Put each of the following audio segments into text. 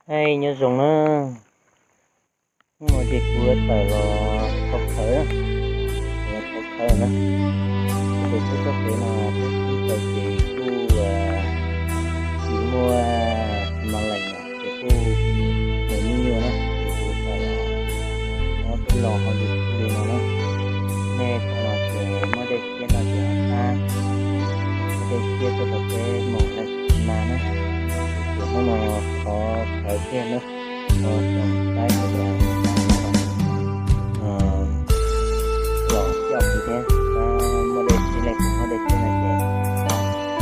Hais nyob zoo na, hnub no ces kuv yuav tawm los thov khawv, los thov khawv na. Ces peb txoj kev no peb txoj kev ces kuj tsis muaj xi mas lees na, ces kuj mus nyuaj nyuaj na, ces kuv tawm los nyob peb los hauv YouTube li no na. Nej tau los ces muab dej siab no ces ho pab dej siab tuaj rau peb mus lawm xi mas na. Ces hnub no thov khawv kiag na, thov tsoom saib sawv daws los coj kuv thiab, muaj dej siab li kuv muaj dej siab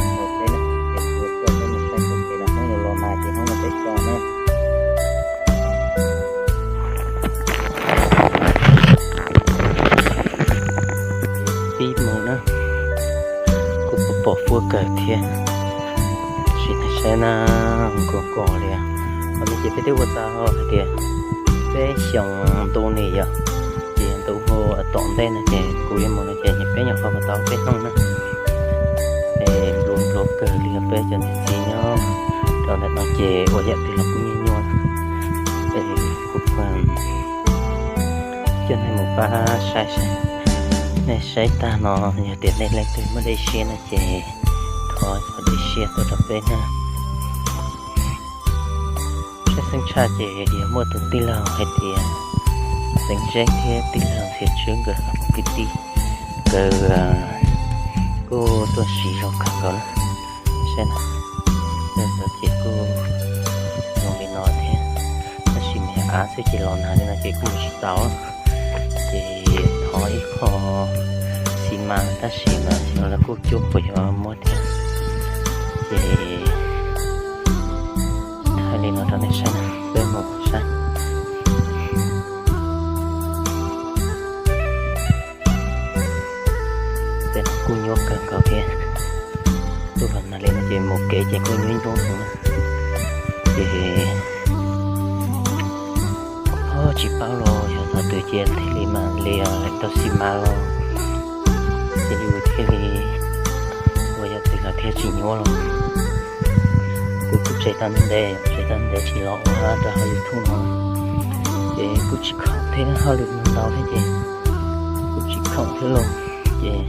no ces rau peb na, ces kuv coj peb mus saib txoj kev no, hnub no los mas ces hnub no peb so na. Pib mus na, kuj pom pom fuab kawg thiab, sim saib na, nkaus kos li. Qhov no ces peb twb ua tau hais tias peb xyoos ntu ni yom, ces ntu hu tom ntej no ces kuv yuav mus no ces peb nyuam qhuav ua tau peb hnub na. Es npluav npluav kawg li, peb cov niam txiv nyob rau ntawm no ces ua yam twg los kuj nyuaj nyuaj. Es kuv coj nej mus pab saib saib, nej saib tag no yog tias nej leej twg muaj dej siab no ces thov thov dej siab tuaj rau peb na. Saib xeeb tshaj ces yog muaj tus tij laug hais tias Xeeb Zeeb thiab tij laug Ntxhias Tswb nkawd kwv tij, nkawd kuj tuaj siv zoo kawg nkaus na. Saib na, ntawd ces kuj zoo li no thiab, tab sis nws av xwb ces los nag li no ces kuj mus tsis tau. Ces thov ib qho xi mas tab sis mas xyov lawv kuj cuab puas yuav muab thiab. Ces thaij li no rau nej saib na, peb mus saib. Tej no kuj nyuaj kawg nkaus thiab, tuaj los nag li no ces mus kev ces kuj nyuaj nyuaj heev na. Ces tsis paub los yog thaum twg ces thiaj li mam li tau xi mas los ces yus thiaj li ua yam twg los thiaj tsis nyuaj los. Kuv kuj tseg tau ntev, tseg tau ntev tsis los ua rau hauv YouTube no, ces kuj tsis khoom thiab, hauj lwm ntau thiab ces kuj tsis khoom thiab los. Ces